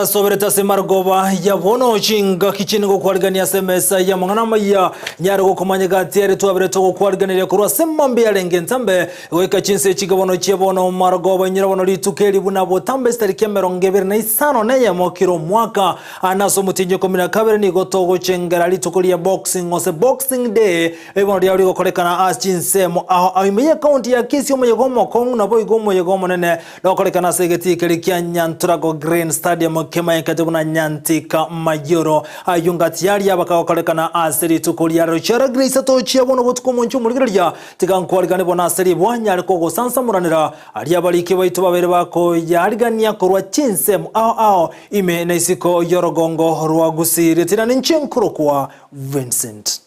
Omogaso oberete ase marogoba ya bono chingaki chinde gokwarigania ase emesa y'amang'ana amaya nyare gokomanya gati ere twaberete gokwariganeria korwa ase mambia yarenge entambe goika chinsa echi bono chia bono marogoba inyora bono rituko eri buna botambe chitariki 25 kera omwaka ane ase omotienyi 12 nigo togochengera rituko ria boxing gose boxing day ebono riao rigokorekana ase chinsemo ao ao ime y'ekaunti ya Kisii omoyega omokong'u naboigo omoyega omonene Nokorekana ase egetii keria kia Nyanturago Green Stadium kemanyekete buna Nyantika Mayoro. Ayio ngati yaria bakagokorekana ase rituko ria rero chiaragire isato chia bono botuko omonche omorigereria tiga nkwarigane bono ase ribwa nyare kogosansamoranera aria abariki baito babere bakoyarigania korwa chinsemo ao ao ime na isiko y'orogongo rwa Gusii ritina ninche nkorokwa Vincent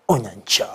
Onyancha.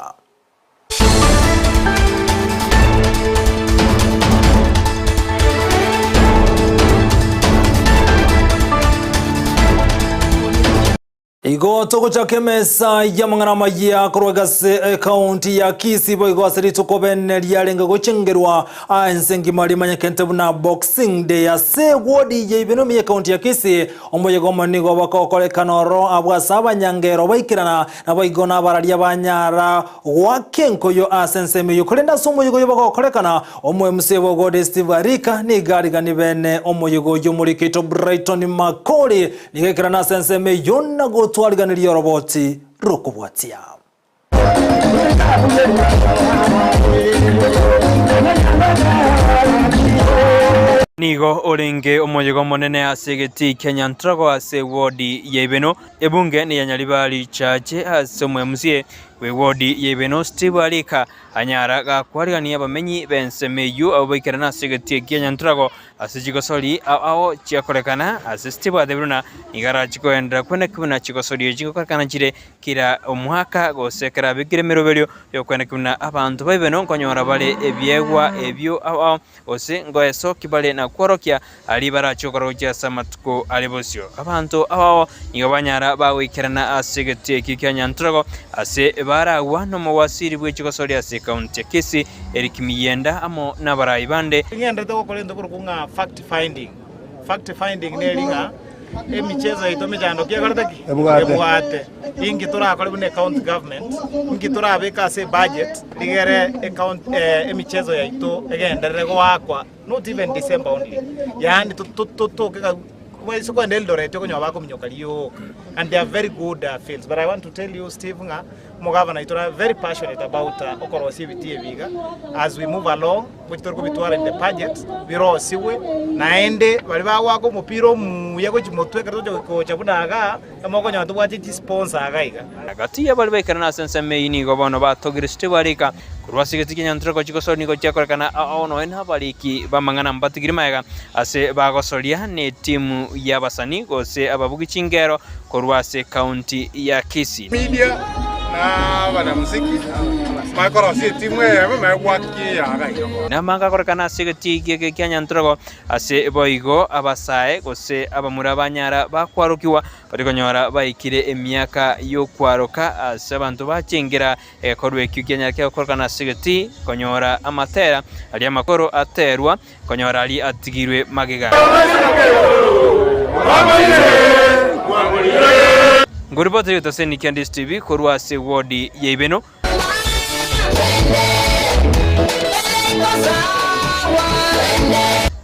Igo togochaka emesa y'amang'ana amayia korwa gase ekaunti ya Kisii boigo ase rituko bene riarenge gochengerwa ense engima rimanyekente buna Boxing Day ase wodi ya Ibeno ime y'ekaunti ya Kisii. Omoyega omonene nigo bakokorekana oro abwo ase abanyangero baikerana Naboigo nabararia banyara goaka enkoyo ase ensemo eyio, korende ase omoyega oyio bagokorekana, omoemuse bw'ogode Steve Arika nigo arigani bene omoyega oyio omorikeito Brighton Makori nigo aikerana ase ensemo eyio na gotwariganeria oroboti rokobwatia. Nigo orenge omoyega omonene ase egetii kia Nyantrago ase ewodi ya Ibeno. Ebunge neya Nyaribari Chache ase omwemusie bw'ewodi ya Ibeno Steve Arika anyara gakwarigania abamenyi b'ensemo eyio abwo baikerana ase egetii kia Nyantrago ase chigosori ao ao chiakorekana ase Steve atebire buna nigo arachi koenderera kweneki buna chigosori echi ngokorekana chire kera omwaka gose ekero abekire emeroberio y'okweneki buna abanto ba Ibeno nkonyora bare ebiegwa ebio ao ao gose ngoesoki bare na kworokia aria barache gokora gochia ase amatuko are bosio. Abanto abao nigo banyara bagoikerana ase egetii ekio kia Nyantrogo, ase baragwa nomowasiri bwe chigosoria ase ekaunti ya Kisii, Eric Miyenda amo nabarai bande. Ng'enderete gokora egento korokwa ng'a fact finding. Fact finding neri ng'a emicheso yaito emechando ki ekorete ki? Ebwate. Inki torakore buna ecounty government, inki torabeke ase ebudget rigere ecounty emicheso yaito egenderere goakwa not even December only, yaani totoke ase kogenda Eldoret okonyora bakominyoka rioka and they are very good fields but I want to tell you Steve ng'a omogavana oito are very passionate about okorosia ebitii ebi iga as we move along gochi tori kobitwara in the budget birosigwe naende baria bagoaka omopira omuya gochi motwe ekero togocha gocha buna igaa Mokonyora tobwate chisponsor iga iga. Gati y'abaria baikerana ase ensemo eyio nigo bono batogire Steve Arika korwa ase egetii kia Nyantureko chigosori nigo chiakorekana ao nonya nabariki b'amang'ana mbatigiri magega ase bagosoria netimu y'abasani gose ababugi chingero korwa ase ekaunti ya Kisii. Media na abanamuziki bakorosia etimu eyemo megwaki eyaga iga bono. Namanga akorekana ase egetii eke kia Nyantureko Ase boigo abasae gose abamura banyara bakwarokigwa bari konyora baikire emiaka y'okwaroka ase abanto bachengera egekorwa ekio kianyara kegokorokana ase egetii konyora amatera aria amakoro aterwa konyora aria atigirwe magega. Ngoripoti y'Otaseni Candice TV korwa ase wodi ya Ibeno.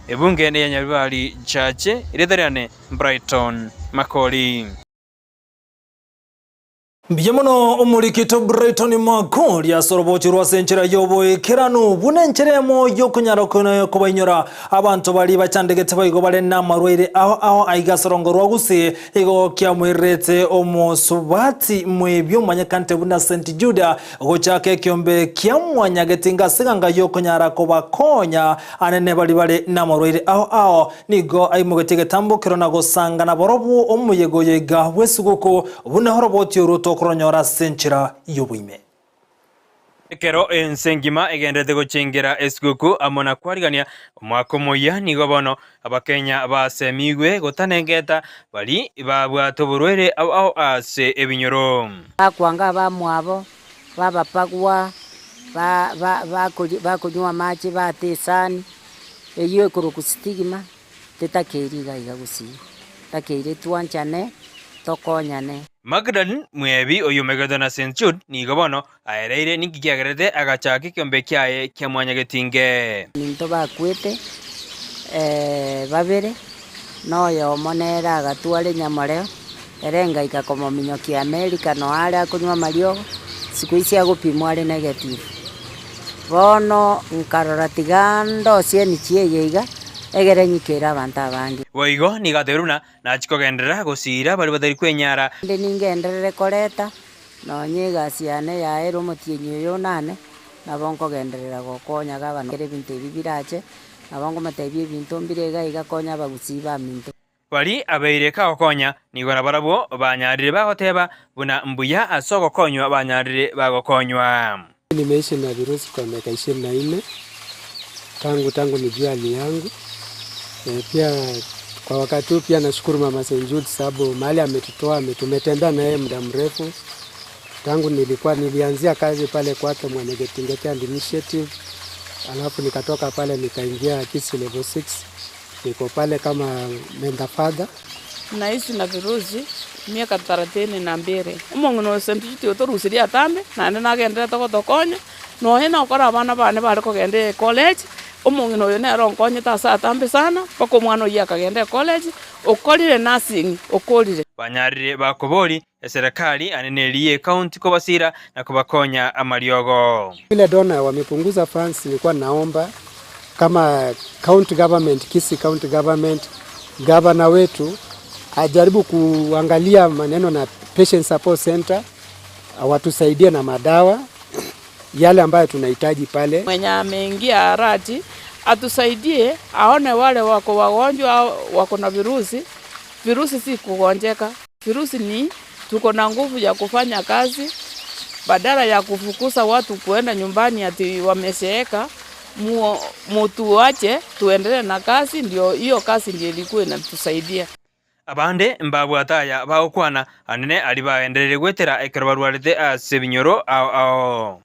Ebunge ende ya Nyaribari Chache, erieta riane Brighton Makori. Mbuya mono omorikito Brighton Makori ase orobochi rwa ase enchera y'oboikeranu buna enchera emo y'okonyara kobainyora abanto baria bachandegete boigo bare namarwaire ao ao aiga ase orongo rwa Gusii Igo kiamoirerete omosubati mwebio omanyekante buna Saint Juda gochaka ekiombe kia mwanyagetinga ase eganga y'okonyara kobakonya anene baria bare namarwaire ao ao. Nigo aimogetie egetambokero na gosanga naborobwo omoyega oyo iga bw'esuguku buna oroboti orwo tokoronyora ase enchera y'oboime. Ekero ense engima egenderete gochengera esiguku amo na kwarigania omwaka omoyia, nigo bono Abakenya basemigwe gotanengeta baria babwate oborwaire ao ao ase ebinyoro. Bakwanga abamwabo, babapagwa, bakonywa amache bata esani, eyio ekorokwa stigma, tetakeiri iga iga gusii. Takeire twanchane, tokonyane. Magdalene Mwebi oyio omegetwe na St Jude nigo bono aereire ninki kiagerete agachaka ekeombe kiaye kia mwanyagetinge. Minto bakwete babere, na oyomo nere agatwara enyamoreo, ere ngaika komominyokia Amerika noo are akonywa amariogo, siku hizi agopimwa are negative. Bono nkarora tiga ndosie emichie eye iga, egere nyikere abanto abange. Boigo nigo atebirie buna nachie kogenderera gosiira baria batari kwenyara. Naende ningenderere koreta Nonya egasi yane yaera omotienyi oyo onane, nabo nkogenderera gokonya gavana ekero ebinto ebi birache, nabo nkomotebia ebinto mbire iga iga konya abagusii baminto. Baria abaire kagokonya nigo nabarabwo banyarire bagoteba buna mbuya ase ogokonywa banyarire bagokonywa. Nimeishi na virusi kwa miaka 24 tangu tangu nijue hali yangu e, pia kwa wakati huu pia nashukuru Mama St. Jude sababu mahali ametutoa tumetembea na yeye muda mrefu tangu nilikuwa nilianzia kazi pale kwake Mwanyagetinge and Initiative, alafu nikatoka pale nikaingia Kisii level 6 niko pale kama mentor father. Naishi na virusi miaka 32. Omong'ina o St. Jude otorusirie atambe, naende nagenderete gotokonya, nonye nokora abana bane bare kogenda ecollege, omong'ina oyo nere onkonyete ase atambe sana, mpaka omwana oyio akagenda ecollege, okorire nursing, okorire. Banyarire bakobori eserekari ane neri y'ecounty kobasira na kobakonya amariogo. Vile donor wamepunguza funds, nilikuwa naomba kama county government, Kisii county government, governor wetu ajaribu kuangalia maneno na patient support center, watusaidie na madawa yale ambayo tunahitaji pale. Mwenye ameingia harati atusaidie, aone wale wako wagonjwa wako na virusi. Virusi si kugonjeka, virusi ni tuko na nguvu ya kufanya kazi, badala ya kufukuza watu kuenda nyumbani ati wamezeeka, mutuache tuendelee na kazi, ndio hiyo kazi ndio ilikuwa inatusaidia. Abande mbabwate aya bagokwana anene aria bagenderire goetera ekero barwarete ase ebinyoro ao ao.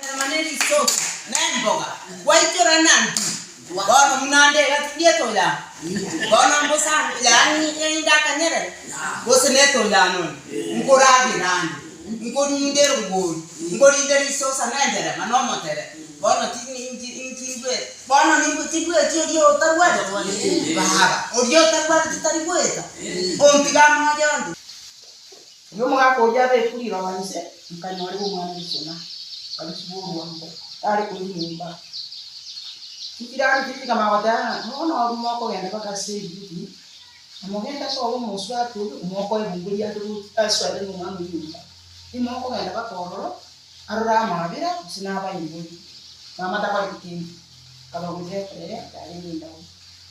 Erio omogaka oria abekwe riroba inse, nkanyorera omwana gesona, nkarusibwa orwango, tare korwa nyomba. Chijirani chiria chikamanya goteba ng'a bono abwo mokogenda mpaka ase ebibidi, na mogende ase obo omosubati oyio, mokoe ebungo riato roche asoere na omwana oyio nyomba. Nimokogenda mpaka ororo, arore amabera, gose nabaibori, mama takoreti kende. Akabagorera ekorere yarenge endabu.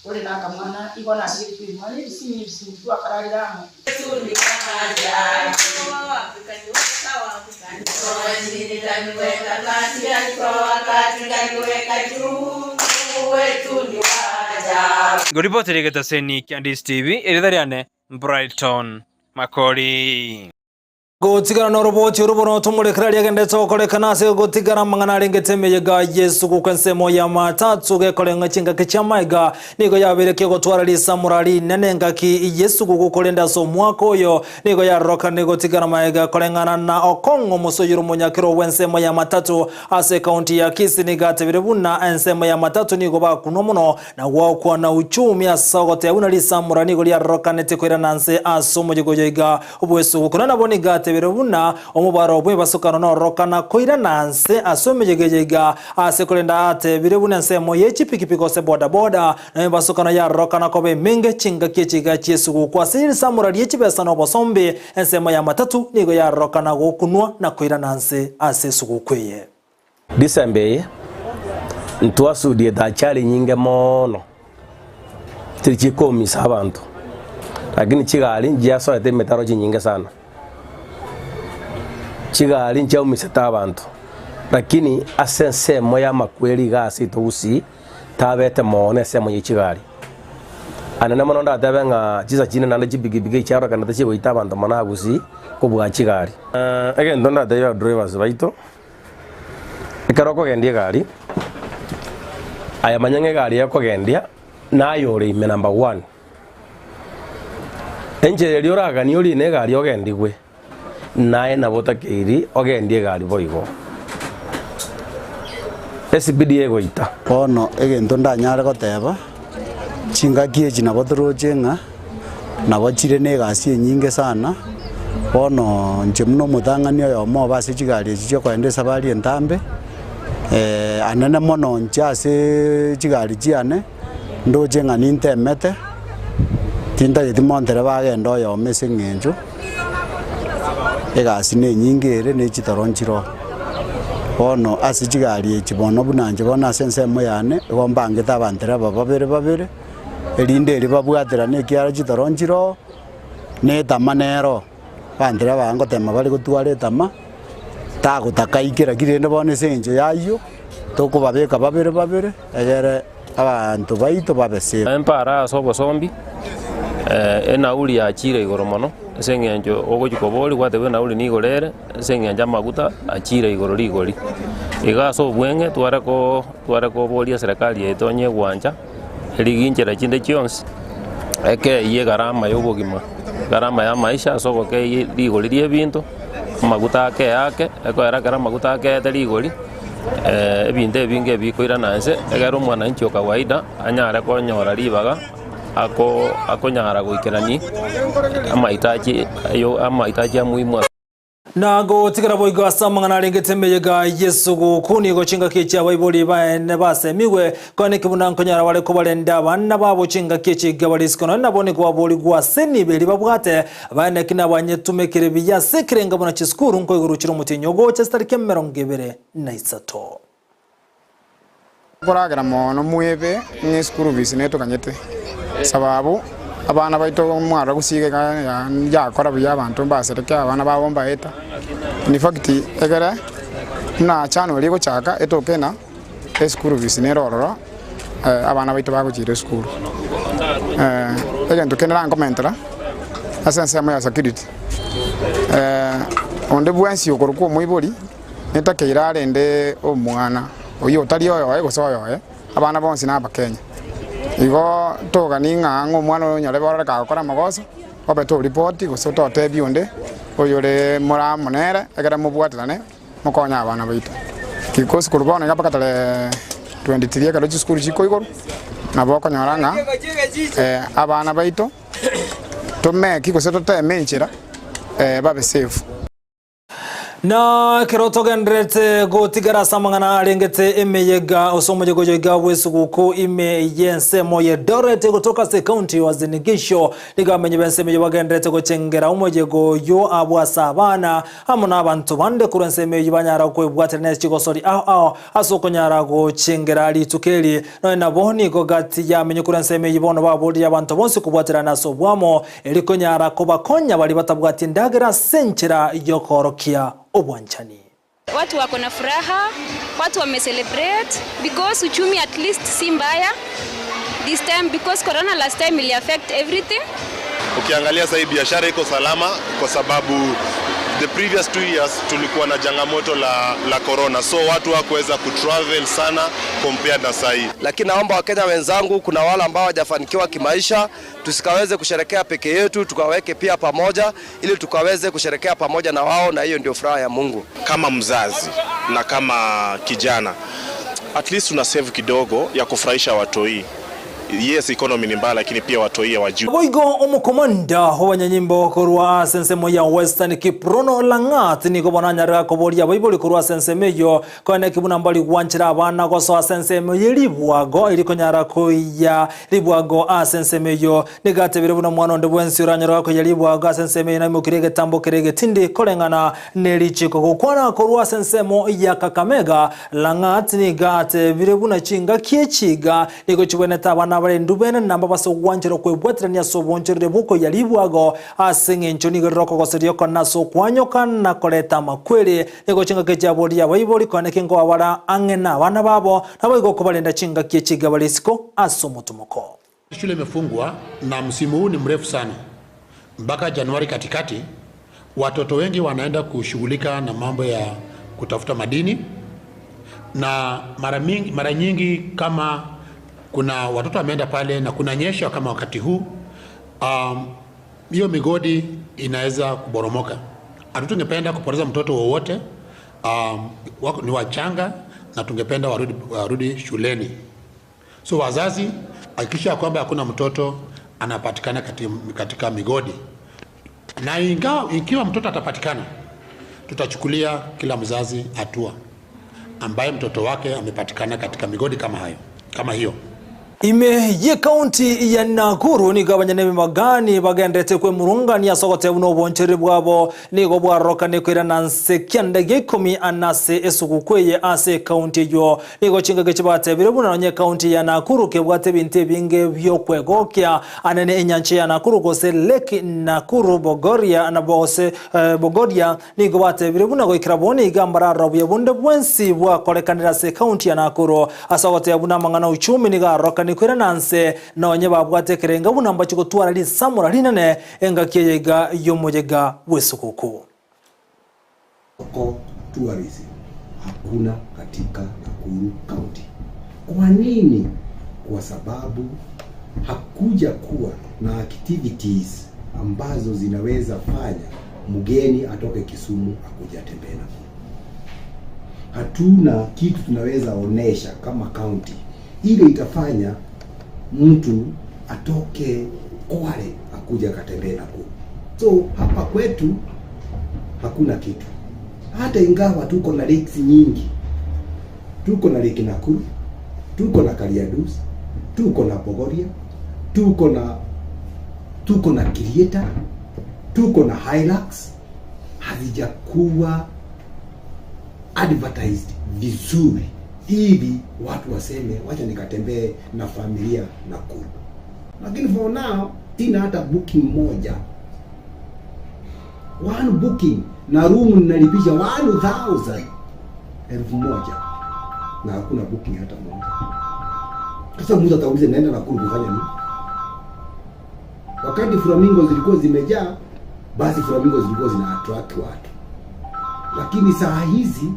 Ore nakamwana igo nasigeretwe ebimwana ebisinyi ebisinyi twakararire amo. Ngoripotera egetaseni kia Ndisi TV, erieta riane Brighton Makori. Gotigana noroboti oro bono tomorekera aria agenderete gokorekana ase gotigana amang'ana arengete emeyega y'esuguku ensemo y'amatatu gekoreng'a chingaki chi'amaega nigo yabeire kegotwara risamora rinene engaki y'esuguku korende ase omwaka oyo nigo yarorokane gotigana maega koreng'ana na Okong'o omosoyoro omonyakero bw'ensemo y'amatatu ase ekaunti ya Kisii nigo atebire buna ensemo y'amatatu nigo bakunwa mono Na gwakwana uchumi ase ogoteba buna risamora nigo riarorokanete koirana nse ase omoyega oyo iga bw'esuguku. Na nabo nigo atebire buna omobaro bw'ebasokano nororokana koirana nse ase emeyega eye iga ase korenda atebire buna ensemo ye chipikipiki gose bodaboda na emebasokano yarorokana koba emenge chingaki echi iga chi'esuguku ase risamora rie chibesa na obosombe ensemo y'amatatu nigo yarorokana gokunwa na koirana nse ase esuguku eye. December eye ntwasudiete achari nyinge moono, tiri chikoumisa abanto, lakini chigari nchiasoete emetaro chinyinge sana, chigari nchiaumisete abanto, lakini ase ensemo ya amakweri iga ase ito gusii, tabete moono ensemo ye chigari. Anene mono ndatebe ng'a chinsa chinde naende chipikipiki echiarokanete chigoita abanto mono aa gusii kobua chigari. Egento ndatebie abadrivers baito, Ekero okogendia egari, aye manya ng'a egari ekogendia naye ore ime number one. Enchera eria oraganie orine egari ogendigwe, naye nabo otakeiri ogendie egari boigo. Esibidi egoita. Bono egento ndanyare goteba, chingaki echi nabo toroche ng'a nabo chire na egasi enyinge sana, bono inche buna omotang'ani oyomo obe ase chigari echi chiokogenda esabari entambe, anene mono inche aseeee chigari chiane, ndoche ng'a nintemete, tintageti montereba agende oyomo ase eng'encho. Egasi nenyinge ere ne chitoro nchiroo. Bono ase chigari echi bono buna inche bono ase ensemo yane, igo mbangete abantereba babere babere, erinde erio babwaterane ekiagera chitoro nchiroo, na etama nero, abantereba aba ngotema bare gotwara etama, tagotaka ike lakini rende bono ase eng'encho ya aywo, tokobabeka babere babere, egere abanto baito babe safe. Empara ase obosombi, enauri yachiire igoro mono, ase eng'encho ogochia koboria gwateba enauri nigo ere, ase eng'encho amaguta achiire igoro rigori. Iga ase obweng'e tware ko tware koboria eserekari yaito onye egwancha, erige inchera chinde chionsi, ekeyie egarama ya obogima, egarama ya amaisha ase ogokeyia rigori ria ebinto, amaguta ake ake, ekoera ekero amaguta akeete rigori. Ebinto ebinge ebikoirana inse, ekero omwananchi o kawaida anyare konyora ribaga ako akonyara goikerania amahitaji ayo amahitaji amuhimu ase. Na gotigara boigo ase amang'ana arengete emeyega y'esuguku, nigo chingaki echi abaibori baene basemigwe, Koeneki buna nkonyara bare kobarenda abana babo chingaki echi iga bare isiko, nonya nabo nigo baborigwe ase enibo eria babwate, Baeneki nabanyetumekire buya ase ekerengo buna chisukuru nkoigoruchire omotienyi ogocha chitariki 23. Nkoragera mono mwebe ng'a esukuru fees netoganyete, sababu abana baito mwarora gosiga iga yakora buya abanto mbasereke abana babo mbaeta. In fact ekere buna January egochaka etoke ng'a esukuru fees nere ororo abana baito bagochiira esukuru. Egento kende nakomentera ase ensemo ya security, onde bwensi okorokwa omoibori netakeire arende omwana oyio otari oyoye gose oyoye, abana bonsi na abakenya. Igo togani ng'a ng'a omwana oyo onyore orore kagokora amagoso, obe toripoti gose totebie onde oyore more amo nere ekero mobwaterane. Mokonye abana baito. Kikosi korwa bono iga mpaka tarehe 23 ekero chisukuru chikoigorwa, nabo okonyora ng'a abana baito tomeki gose toteme enchera babe safe. Na ekero togendererete gotigara ase amang'ana arengete emeyega ase omoyega oyo iga bw'esuguku ime y'ensemo y'Eldoret gotoka ase ekaunti ya Uasin Gishu, nigo abamenyi b'ensemo eyio bagendererete gochengera omoyega oyio abwo ase abana Amo nabanto bande korwa ensemo eyio banyara kwebwaterania chigosori ao ao ase okonyara gochengera rituko eri. Nonya nabo nigo gati yamenye korwa ensemo eyio bono baboririe abanto bonsi kobwaterana ase oboamo, erio konyara kobakonya baria batabwati endagera ase enchera y'okoorokia obwanchani. Watu wako na furaha, watu wame celebrate because uchumi at least si mbaya this time because corona last time ili affect everything. Ukiangalia sahii biashara iko salama kwa sababu the previous 2 years tulikuwa na changamoto la corona, so watu hawakuweza kutravel sana compared na sahii. Lakini naomba Wakenya wenzangu, kuna wale ambao hawajafanikiwa kimaisha, tusikaweze kusherekea peke yetu, tukaweke pia pamoja ili tukaweze kusherekea pamoja na wao, na hiyo ndio furaha ya Mungu. Kama mzazi na kama kijana, at least una save kidogo ya kufurahisha watoi. Yes, economy ni mbaya, lakini pia watoi hawajui. Boigo omokomanda obanyanyimbo korwa ase ensemo ya Western Kiprono Langat nigo bono anyarire koboria abaibori korwa ase ensemo eyio koene buna mbari gwanchera abana gosoa ase ensemo ye ribwago eri konyara koiya ribwago ase ensemo eyio nigo atebire buna omwana onde bwensi oranyore koiya ribwago ase ensemo eyio naimokire egetambo kere egetindi koreng'ana nerichiko gokwana korwa ase ensemo ya Kakamega Langat nigo atebire buna chingaki echiga nigo chibwenete abana abarendu bene namba base ogwanchera okwebwaterania ase obonchorere bw'okoiya ribwago ase eng'encho nigo rire okogoseria okona ase okwanyoka na koreta amakweri nigo chingaki chiaboria abaibori koaneka nkobabara ang'e na abana babo naboigo okobarenda chingaki echiga bare isiko ase omotumoko. Shule imefungwa na msimu huu ni mrefu sana mpaka Januari katikati. Watoto wengi wanaenda kushughulika na mambo ya kutafuta madini, na mara mingi, mara nyingi kama kuna watoto wameenda pale na kunanyesha kama wakati huu. Hiyo migodi inaweza kuboromoka. Hatutungependa kupoteza mtoto wowote. Wako, ni wachanga na tungependa warudi, warudi shuleni. So wazazi, hakikisha kwamba hakuna mtoto anapatikana katika, katika migodi, na ingawa ikiwa mtoto atapatikana, tutachukulia kila mzazi hatua ambaye mtoto wake amepatikana katika migodi kama hayo kama hiyo. Ime ye kaunti ya Nakuru nigo abanyene b'emagani bagendete kwemurungania ase ogotebu na oboncheri bwabo nigo bwarorokane koirana nse kianda gia ikomi anase esuguku eye ase ekaunti eywo nigo chingaki chibatebire buna nonye ekaunti ya Nakuru kebwate ebinto ebinge biokwegokia anene enyancha ya Nakuru gose Lake Nakuru Bogoria na gose Bogoria nigo batebire buna goikera bono iga mbararora obuya bonde bwensi bwakorekanire ase ekaunti ya Nakuru ase ogoteba buna amang'ana uchumi nigo arorokane koirana nse nonye babwate ekerenga buna mbachi gotwara risamora rinene engaki eye iga y'omoyega bw'esuguku. Ko tourism hakuna katika Nakuru County. Kwa nini? Kwa sababu hakuja kuwa na activities ambazo zinaweza fanya mgeni atoke Kisumu akuja atembee Nakuru. Hatuna kitu tunaweza onesha kama county ile itafanya mtu atoke Kwale akuja akatembee Nakuru. So hapa kwetu hakuna kitu, hata ingawa tuko na lakes nyingi, tuko na Lake Nakuru, tuko na Kariadus, tuko na Bogoria, tuko na tuko na Kirieta, tuko na Hilux, hazijakuwa advertised vizuri ili watu waseme wacha nikatembee na familia Nakuru. Lakini for now sina hata booking moja, one booking na room ninalipisha 1000 1000 na hakuna booking hata moja. Sasa mtu atauliza naenda Nakuru kufanya nini? Wakati flamingo zilikuwa zimejaa, basi flamingo zilikuwa zina attract watu, lakini saa hizi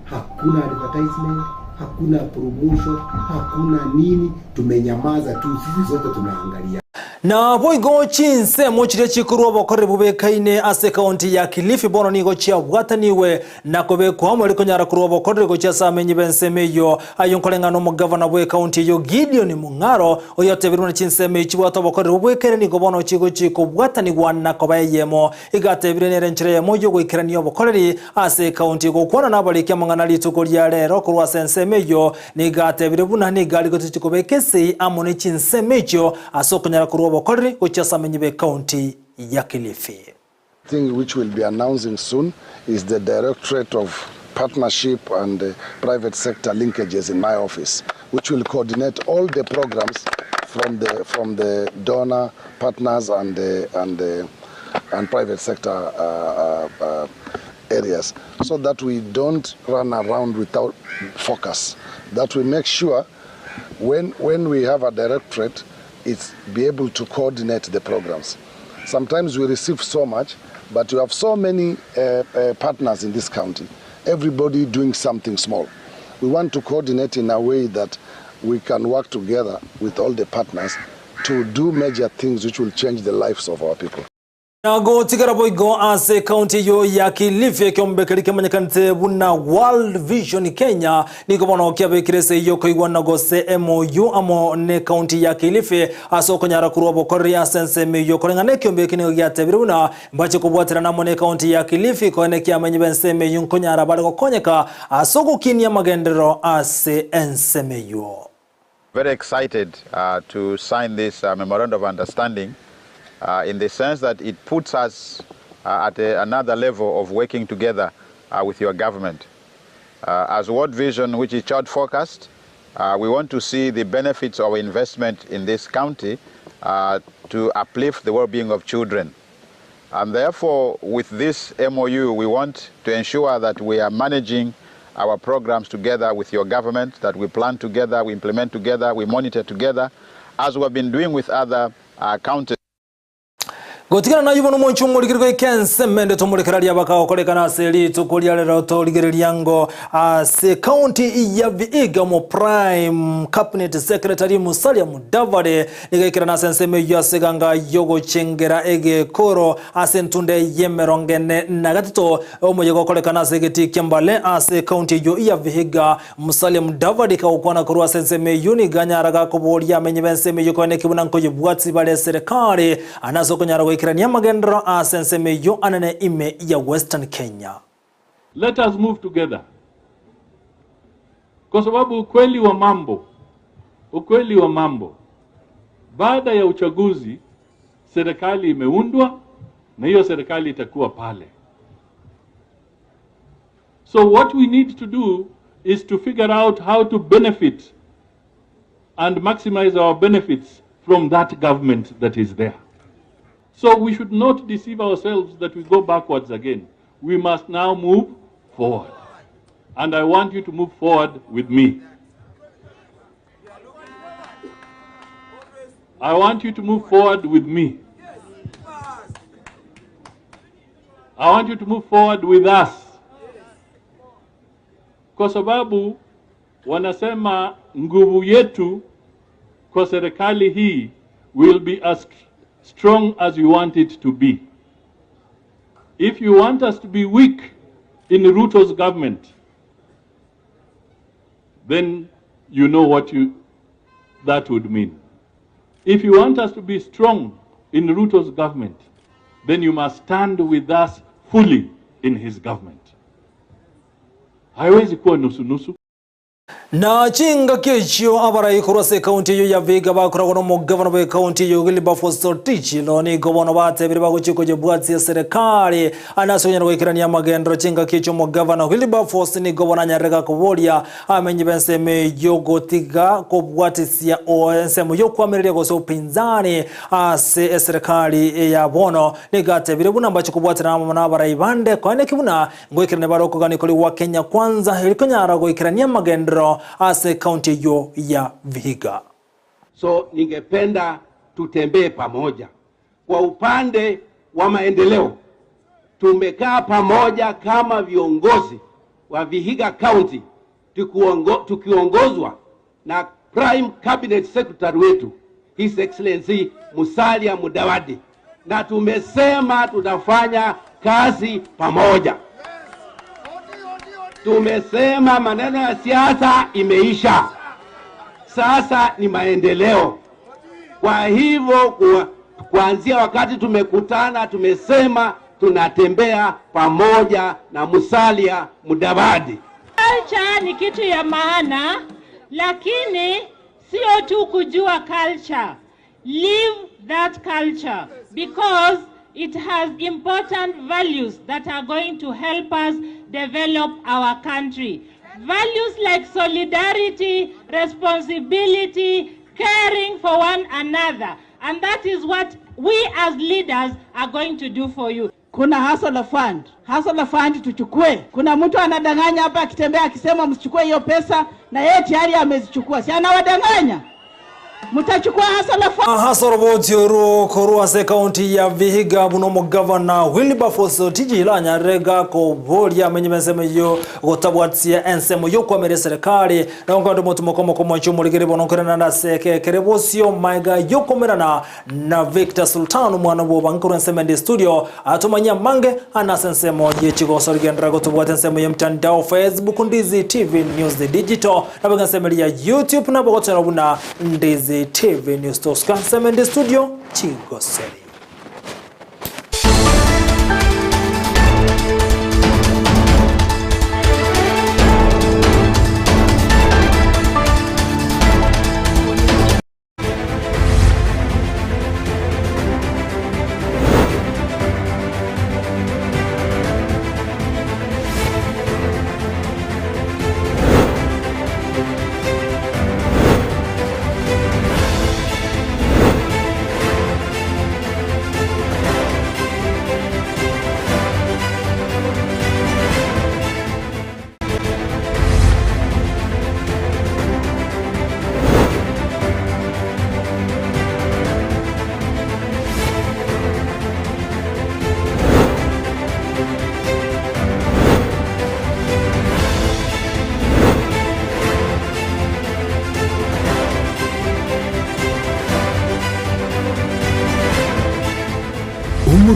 hakuna advertisement, hakuna promotion, hakuna nini, tumenyamaza tu, sisi sote tunaangalia. Na boigo chinsemo chiria chikorwa obokoreri bobekaine ase ekaunti ya Kilifi bono nigo chiabwataniwe na kobekwa amo erikonyara korwa obokoreri gochia ase amenyi b'ensemo eywo ayo nkoreng'ana omogavana bwa ekaunti eywo Gideon Mung'aro oyo otebirwe na chinsemo echi chibwate obokoreri bobwekaine nigo bono chigochi kobwatanigwa na koba eyemo igatebire nere enchera eyemo yogoikerania obokoreri ase ekaunti gokwana na abariki amang'ana rituko ria rero korwa ase ensemo eywo nigatebire buna nigo arigotechi kobeka esei amo na chinsemo echio ase okonyara korwa obokoreri gochia ase amenyi b'ekaunti ya Kilifi. Thing which we'll be announcing soon is the Directorate of Partnership and Private Sector Linkages in my office, which will coordinate all the programs from the donor partners and the private sector areas, so that we don't run around without focus, that we make sure when we have a directorate, it's be able to coordinate the programs. Sometimes we receive so much, but you have so many partners in this county, everybody doing something small. We want to coordinate in a way that we can work together with all the partners to do major things which will change the lives of our people. Nago tigara boigo ase kaunti yo ya Kilifi ekiombekeri kemanyekanete buna World Vision Kenya nigo bono kiabekire ase iyo koigwana gose MOU amo ne kaunti ya Kilifi ase okonyara korwa obokoreri ase ensemo eywo koreng'ana ekiombeki nigo giatebire buna mbache kobwaterana amo ne kaunti ya Kilifi koene kiamenyi b'ensemo eywo nkonyara bare gokonyeka ase ogokinia amagenderero ase ensemo eywo. Very excited to sign this memorandum of understanding in the sense that it puts us at another level of working together with your government. As World Vision, which is child-focused, we want to see the benefits of investment in this county to uplift the well-being of children. And therefore, with this MOU, we want to ensure that we are managing our programs together with your government, that we plan together, we implement together, we monitor together, as we have been doing with other counties. Gotigana nayio bono omonche omorikeri goika ensemo ende tomorekeraria bakagokorekana ase rituko ria rero torigereria ngo ase county ya Vihiga omo prime cabinet secretary Musalia Mudavadi nigo aikerana ase ensemo eyio ase eganga yogochengera egekoro ase entunde y'emerongo ene na gatato omoyega okorekana ase egetii kia Mbale ase county eyio ya Vihiga. Musalia Mudavadi kagokwana korwa ase ensemo eyio nigo anyara gakoboria amenyi b'ensemo eyio koeneki buna nkoyebwatsi bare eserekari ane ase okonyara goikerania amagenderero ase ensemo eyio anene ime ya Western Kenya. Let us move together kwa sababu ukweli wa mambo, ukweli wa mambo, baada ya uchaguzi serikali imeundwa na hiyo serikali itakuwa pale. So what we need to do is to figure out how to benefit and maximize our benefits from that government that is there. So we should not deceive ourselves that we go backwards again. We must now move forward. And I want you to move forward with me. I want you to move forward with me. I want you to move forward with us. Kwa sababu wanasema nguvu yetu kwa serikali hii will be as strong as you want it to be. If you want us to be weak in Ruto's government, then you know what you, that would mean. If you want us to be strong in Ruto's government, then you must stand with us fully in his government. Haiwezi kuwa nusu nusu. Na chingaki echio abarai korwa ase ekaunti eyio ya Vihiga bakoragwa na omogavana bwa ekaunti eyio Wilberforce Otichilo nigo bono batebire bagochia koyebwatia eserekari ande ase okonyara goikerania amagenderero chingaki echio omogavana Wilberforce nigo bono anyarire gakoboria amenyi b'ensemo eyio gotiga kobwatisia ensemo yokwamireria gose upinzani ase eserekari ya bono nigo atebire buna mbache kobwaterana amo nabarai bande koeneki buna Ngoikerania bare okogania koria gwa Kenya Kwanza eri konyara goikerania amagenderero ase ekaunti eyio ya Vihiga. So ningependa tutembee pamoja kwa upande wa maendeleo. Tumekaa pamoja kama viongozi wa Vihiga County tukiongozwa na Prime Cabinet Secretary wetu His Excellency Musalia Mudavadi, na tumesema tutafanya kazi pamoja. Tumesema maneno ya siasa imeisha, sasa ni maendeleo. Kwa hivyo kuanzia wakati tumekutana, tumesema tunatembea pamoja na Musalia Mudavadi. Culture ni kitu ya maana, lakini sio tu kujua culture. Live that culture because it has important values that are going to help us develop our country. Values like solidarity, responsibility, caring for one another. And that is what we as leaders are going to do for you. Kuna Hustler Fund. Hustler Fund tuchukue. Kuna mtu anadanganya hapa akitembea akisema msichukue hiyo pesa, na yeye tayari amezichukua. Si anawadanganya? Mtachukua Hustler Fund. Ase oroboti orwo korwa ase ekaunti ya Vihiga buna omogavana Wilberforce Otijila anyarire gakoboria amenyi b'ensemo eyio gotabwatia ensemo y'okwamera eserekari na gonkora omotumoko omokomochi omorigeri bono nkoirana ase ekekere bosio maega y'okomerana na Victor Sultan omwana bw'obange korwa ensemo ende studio atomanyie amange ane ase ensemo ye chigoso rigenderera gotobwata ensemo ye mtandao Facebook Ndizi TV News Digital nabo ensemo eria ya YouTube nabo gochora buna Ndizi TV News tosuka ensemo ende studio chigosori.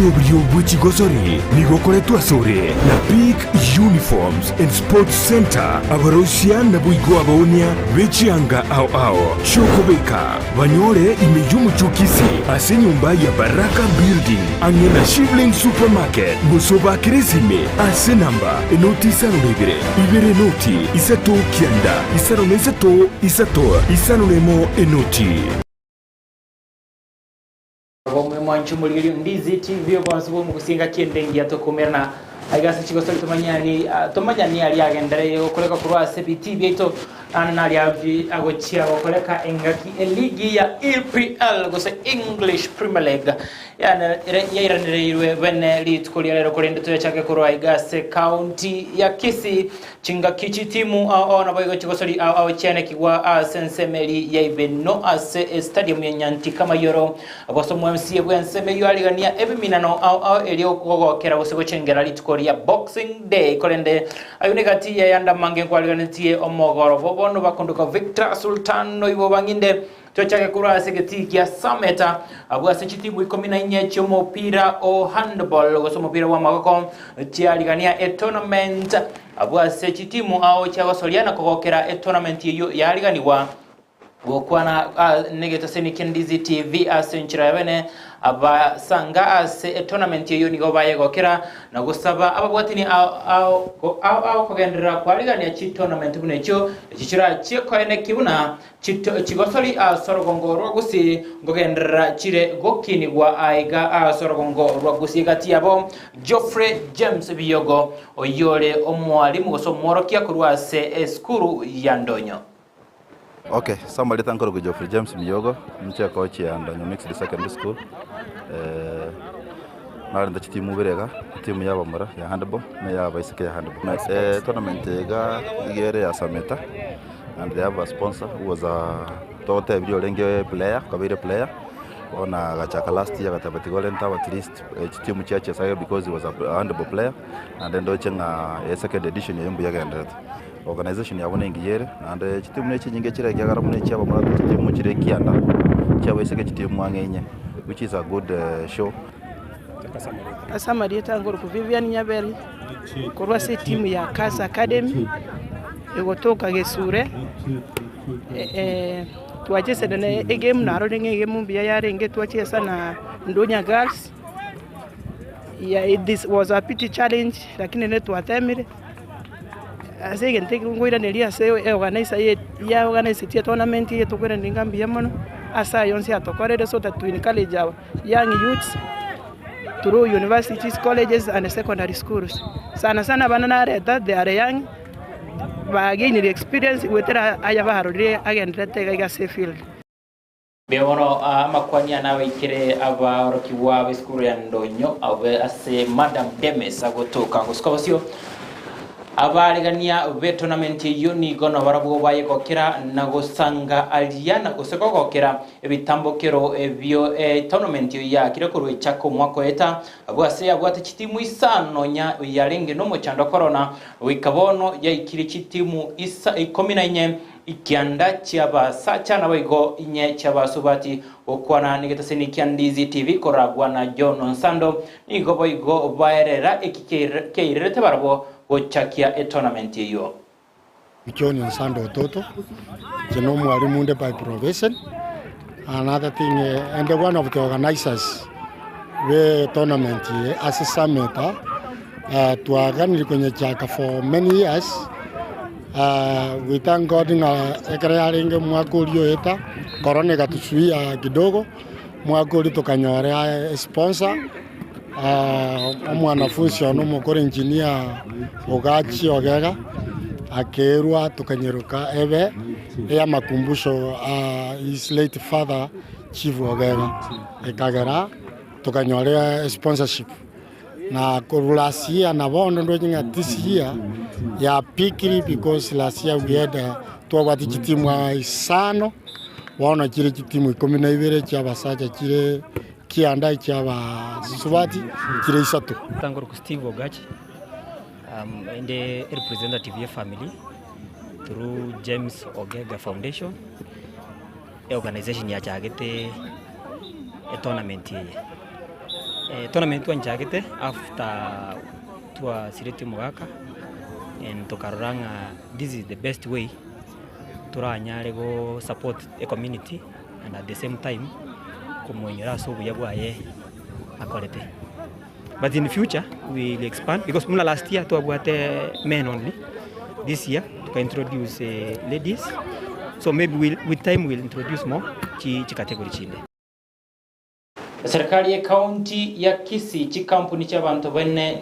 Omoroberio bwe chigosori nigo okoretwa asore na Peak Uniforms and Sports Centre, abaroisia naboigo abaoonia be chianga ao ao chi'okobeka, banyore ime y'omochie o Kisii ase enyomba ya Baraka Building ang'e na Shivling Supermarket, gose obaakere esimi ase enamba enoti isano na ibere, ibere enoti, isato kianda, isano na isato, isato, isano na emo enoti. Bomwe mwanche omorigerio Ndizi TV obonsi bw'omogusia engaki ende engiya tokomerana aiga ase chigosori tomanyani tomanyani aria agendereye gokoreka korwa ase ebitii biaito naende naria abi agochia gokoreka engaki eligi ya EPL gose English Premier League yairanereirwe bene rituko ria rero korende toyachake korwa aiga ase county ya Kisii Chingaki chitimu ao ao naboigo chigosori ao ao chianekigwa ase ensemo eria ya Ibeno ase estadium ya Nyantika Mayoro. Gose omo-MCA bw'ensemo eyio arigania ebiminano ao ao erio gogokera gose gochengera rituko ria Boxing Day. Korende ayio negati y'ayande amange nkwariganetie omogorobo bono bakondoka Victor Sultan oibo bang'inde Tochake korwa ase egetii gia Sameta, abwo ase chitimu ikomi na inye chi'omopira o handball gose omopira bw'amagoko chiarigania etournament, abwo ase chitimu ao chiagosoria na kogokera etournament eyio yariganigwa gokwana negetaseni kia Ndizi TV ase enchera ya bene abasanga ase etournament eyio nigo bayegokera na gosaba ababwatani ao ao ao kogenderera kwarigania chitournament buna echio echi chirachie koeneki buna Chigosori ase orogongo rwa Gusii nkogenderera chire gokinigwa aiga ase orogongo rwa Gusii gati yabo Geoffrey James Biyogo oyore omwalimu gose omworokia korwa ase esukuru ya Ndonyo. Okay, somebody thank Geoffrey James Miyogo, inche coach ya Ndonyo Mixed Secondary School. Eh, narente chitimu ibere iga, etimu ya abamura ya handball na eya abaiseke ya handball. Eh, tournament iga iga ere ya Sameta and they have a sponsor who was a togotebirie orenge player, okabeire player, bono agachaka last year agateba tiga orente aba at least chitimu chiachesage because he was a handball player, naende ndoche ng'a esecond edition eye mbuya egendererete. Organisation yabo nengiya ere, naende chitimu ne chinyinge chire ekiagera buna echia abamura chitimu chire ekianda, chiabaiseke chitimu ang'e inye, which is a good show. Ase amarieta nkorokwa Vivian Nyaberi, korwa ase etimu ya Kasa Academy, egotoka Gesure, twachesire na egame narorire ng'a egame mbuya yarenge twachesa na Ndunya Girls, this was a pity challenge lakini nitwatemire. Ase egento eke nkoiraneria ase eorganizer ye ya organisetie etournament eye tokoiraneria ng'a mbuya mono, ase ayio onsi atokorere so that to encourage our young youths through universities, colleges and secondary schools. Sana sana abana nareta they are young, bagainire experience goetera aya barorire agenderete iga iga ase efield. Mbuya mono amakwani ane abaikere abaorokigwa b'esukuru ya Ndonyo abe ase Madam Demes agotoka gosuka bosio. Abaregania b'etournament eyio nigo nabarabwo bayegokera na gosanga aria na gose kogokera ebitambokero ebio etournament eyio yaakire korwa echaka omwaka oeta abwo ase yabwate chitimu isano nonya yarenge nomochando korona goika bono yaikire chitimu isa ikomi na inye Ikianda chi'abasacha naboigo inye chi'abasubati gokwana negetaseni kia Ndizi TV koragwa na John Onsando nigo boigo baerera eki keirerete barabwo gochakia etournament eyio. John Onsando Ototo, inche na omwalimu onde by profession, another thing and one of the organizers be tournament eye ase Sameta, twaganire konyechaka for many years. We thank God ng'a ekero yarenge omwaka oria oeta, corona egatusuia kidogo, omwaka oria tokanyora esponsor, omwanafunsi one omokoro engineer Ogachi Ogega, akerwa tokanyeroka ebe ey'amakumbusho a his late father Chief Ogega, ekagera tokanyora esponsorship. Na korwa last year na bono ndoche ng'a this year yapikiri because last year we had twabwate chitimu isano, bono chire chitimu ikomi na ibere chia abasacha chire kianda echia abasubati chire isato. Nkorokwa Steve Ogachi, inde representative ye family through James Ogega Foundation, eorganization yachagete etournament eye. Tournament twanchagete after twasiretie omogaka and tokarora ng'a this is the best way toranyare go support ecommunity and at the same time komoinyora ase obuya bwaye akorete. But in future we will expand because buna last year twabwate men only, this year tuka introduce ladies so maybe we'll, with time we'll introduce more chi chicategory chinde. Eserikari y'Ekaunti ya Kisii, chikampuni chi'abanto bene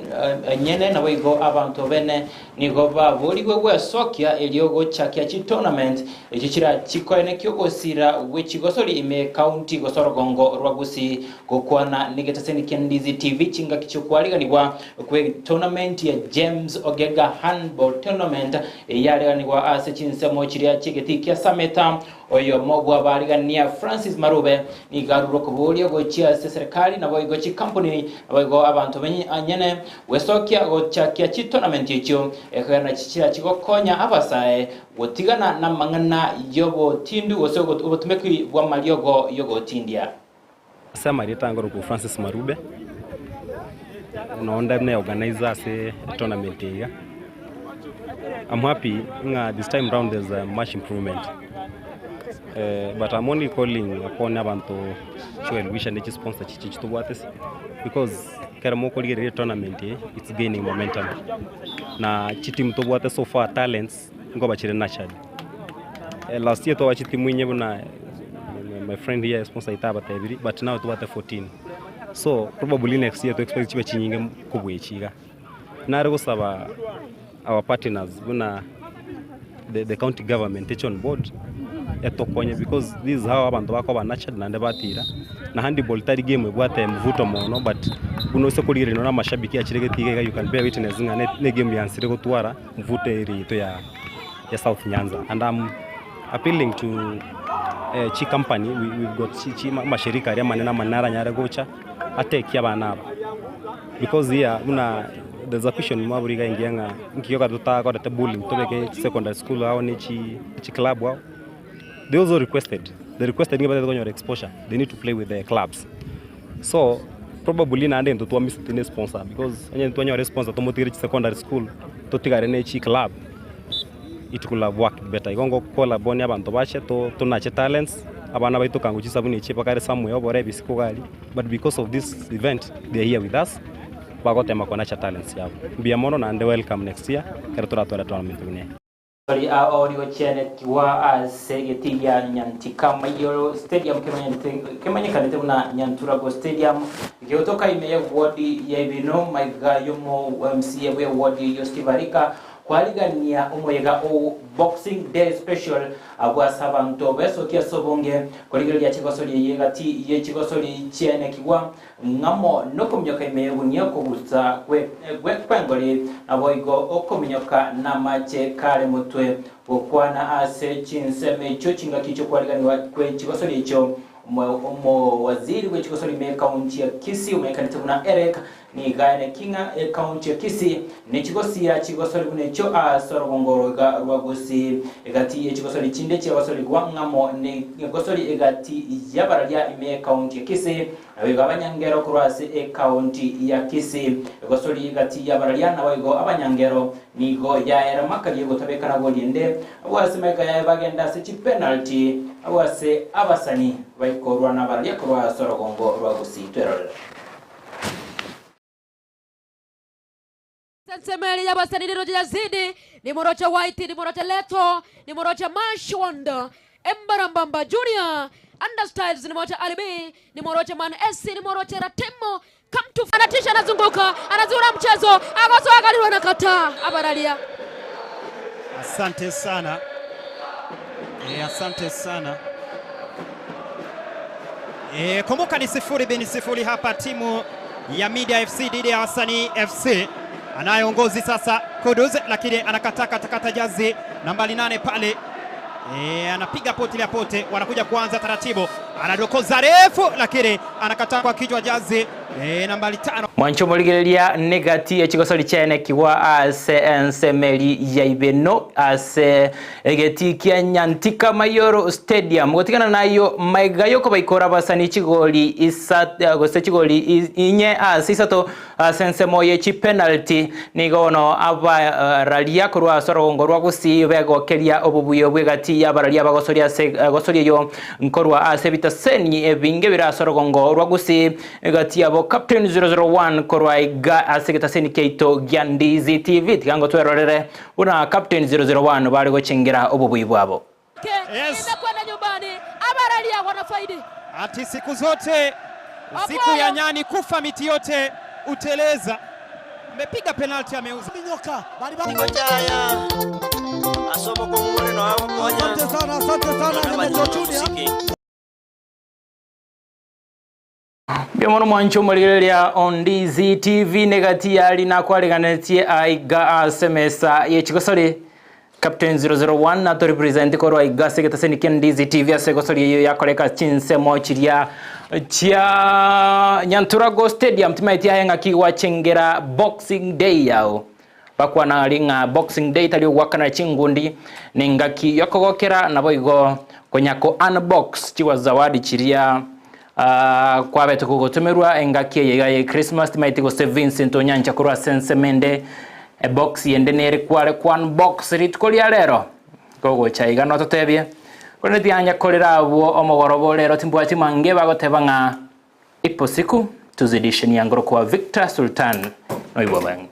enyene naboigo abanto bene nigo baborigwe gwesokia erio gochakia chitournament echio chirachikoenekie ogosira gwe chigosori ime y'Ekaunti gose orogongo rwa Gusii. Gokwana negetaseni kia Ndizi TV chingaki chi'okwariganigwa kwe tournament ya James Ogega Handball Tournament eyareganigwa ase chinsemo chiria chi'egetii kia Sameta Oyomo bw'abaarigania, Francis Marube, nigo arure okoboria gochia ase eserekari naboigo chikampuni naboigo abanto banyene gwesokia gochakia chitonamenti echio ekogera chichira chigokonya abasae gotigana namang'ana y'obotindu gose obotumeki bw'amariogo y'ogotindia. Ase amarieta angorokwa Francis Marube, nonde ne organizer ase etournament eye iga. I'm happy ng'a this time round there's a much improvement but I'm only calling upon abanto chi well wisher ne chisponsor chiche chitobwate ase because ekero mokorigereria etournament eye it's gaining momentum na chitimu tobwate so far talents nkoba chire nurtured. Last year twaba chitimu inye buna my friend here sponsor aito abatebirie but now tobwate 14 so probably next year to expect chibe chinyinge kobua echi iga. Nare gosaba our partners buna the county government eche on board etokonye because this is how abanto bakoba nurtured naende batira na handball tari game ebwate mvuto mono but buna ase korigereria nonye na amashabiki achire gete iga iga you can bear witness ng'a ne game yansire gotwara mvuto ere yaito ya ya South Nyanza and I'm appealing to chi company we've got chi chi amashirika aria amanene amanene aranyare gocha atekie abana aba because here buna there's a question mwabori iga engiya ng'a nki gioka totakorete bullying tobeke secondary school ao ne chi chi club ao they also requested they requested ng'a batagete konyora exposure they need to play with the clubs so probably naende intwe twamisete ne sponsor because onye twanyora esponsor tomotigere chisecondary school totigare ne chiclub it could have worked better. Igo ngokora bono abanto bache to tonache talents abana baito kango chisabuni echi bakare somewhere obore ebisiko iga aria but because of this event they are here with us bagotema konacha talents chiabo. Mbuya mono naende welcome next year ekero toratware tournament buna eye. Tori ao rigochianekigwa ase egetii gia Nyantika Mayiolo Stadium kemanyekanete buna Nyanturago Stadium gegotoka ime y'ewodi ya Ibino maiga y'omo MCA bw'ewodi eyio Steve Arika kwarigania omoyega o Boxing Day Special abwo ase abanto besokia ase obonge korigereria chigosori eye egati ye chigosori chiaenekigwa Ng'amo nokominyoka ime y'egunia okogusa kw'engori, naboigo okominyoka namache kare motwe. Gokwana ase chinsemo echio chingaki chi'okwariganigwa kwe chigosori echio, omowaziri bwe chigosori ime y'ekaunti ya Kisii omanyekanete buna Eric nigo aeneki ng'a ekaunti ya Kisii nechigosiira chigosori buna echio ase orogongo oroiga rwa Gusii. Egati ye chigosori chinde chiagosorigwa ng'amo negosori egati y'abararia ime y'ekaunti ya Kisii Naboigo abanyangero korwa ase ekaunti ya Kisii, egosori egati y'abararia naboigo abanyangero nigo yaera makaria gotabekana goli ende, abwo ase magega yaye bagenda ase chipenalty, abwo ase abasani baikorwa nabararia korwa ase orogongo rwa Gusii. Twerorere. Ensemo eria y'abasani riroche Yazidi, nimoroche White, nimoroche Leto, nimoroche Mashwanda, Embarambamba Junior, Understyles, nimoroche Ali B, nimoroche Man SC, nimoroche Ratemo, Kamtu anatisha, anazunguka, anazura mchezo, agosoa kalirwa anakataa abararia. Asante sana. E, asante sana. E, kumbuka ni sifuri bin sifuri hapa timu ya Media FC dhidi ya Wasanii FC. Anayeongozi sasa Kudus, lakini anakataa katakata jazi nambari 8 pale. E, anapiga poti la pote, wanakuja kuanza taratibu, anadokoza refu, lakini anakataa kwa kichwa jazi e, nambari 5. Mwanche omorigereria negati echigosori chiaenekigwa ase ensemeri ya Ibeno ase egetii kia Nyantika Mayoro Stadium. Gotigana nayio maiga yokobaikora abasani chigoli isa gose chigoli inye ase isato ase ensemo ye chipenalty. Nigo bono abararia korwa ase orogongo rwa Gusii begokeria obobuya bw'egati y'abararia abagosoria ase gosoria eyio nkorwa ase ebitaseni ebinge bire ase orogongo rwa Gusii. Egati yabo Captain 001 korwa iga ase egetaseni kiaito gia Ndizi TV. Tiga ngotwerorere buna Captain 001 bare gochengera obobui bwabo. Yes. Imekwenda nyumbani abararia wanafaidi. Ati siku zote siku ya nyani kufa miti yote uteleza. Amepiga penalti ameuza. Asante sana, asante sana Nemeto Junior. Mbuya mono mwanche omorigereria o Ndizi TV negati yari nakwareganetie aiga ase mesa ye chigosori Captain 001 nato represent korwa aiga ase egetaseni kia Ndizi TV ase egosori eyio yakoreka chinsemo chiria chia Nyanturago Stadium timaeti aye ng'aki gwachengera Boxing Day yao bakwana ari ng'a Boxing Day tari ogwakana chingundi nengaki yokogokera naboigo konya ko unbox chiwa zawadi chiria Ah, kwabete kogotomerwa engaki eye iga ye Christmas timaeti gose Vincent Onyancha korwa ase ensemo ende ebox yende nere kware kwan box rituko ria rero kogocha iga nototebie korende tianya korera abwo omogoroba orero timbwati mange bagoteba ng'a ipo siku tuzidishe niangoro kwa Victor Sultan noigwa bwango.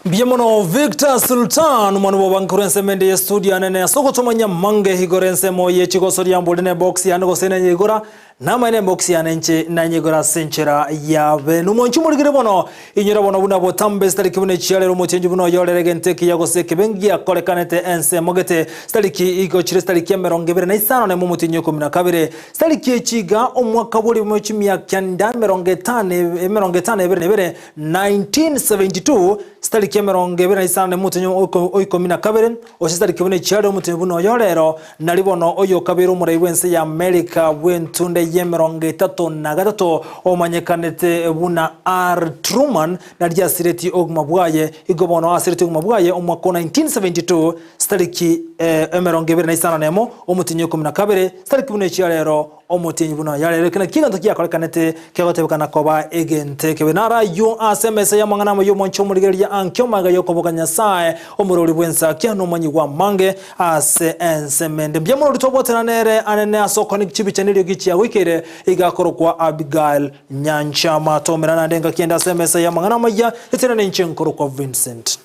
Mbuya mono Victor Sultan omwana bw'obange korwa ensemo ende ye studio anene ase ogotomanya mange igoro ensemo ye chigoso ria mbori ne box yane gose nanyegora Namaene ebox yane inche nanyegore ase enchera ya bene. Omonche omorigire bono, inyora bono buna botambe zitariki buna echiarero omotienyi buna oyorere egento ekiya gose ekebe ngiakorekanete ensemo gete zitariki igo chire zitariki emerongo ebere na isano nemo omotienyi o ikomi na kabere zitariki echi iga omwaka bw'erimo chimia kianda emerongo etano emerongo etano ebere na ebere 1972 Sitariki emerongo ebere na isano nemo omotienyi o ikomi na kabere, gose sitariki buna echiarero omotienyi buna oyo rero, nari bono oyokabeire omorai bw'ense ya Amerika bw'entunde y'emerongo etato na gatato, omanyekanete buna R. Truman, nari asiretie obogima bwaye. Igo bono asiretie obogima bwaye omwaka o 1972, sitariki emerongo ebere na isano nemo, omotienyi o ikomi na kabere, sitariki buna echiarero Omotienyi buna oyarero ekio nakio egento kiakorekanete kegotebekana koba egento ekebe. Naro ayio ase emesa y'amang'ana amo y'omonche omorigereria ankio magega y'okoboka Nyasae, omorori bw'ensakia na omonyi bw'amange ase ensemo ende. Mbuya mono ritobwatana nere anene ase okonekia chibicha neriogi chiagoikeire iga akorokwa Abigail Nyanchama. Tomera naende engaki ende ase emesa y'amang'ana amayia, etenene inche nkorokwa Vincent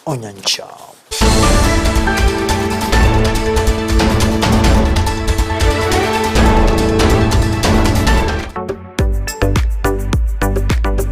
Onyancha.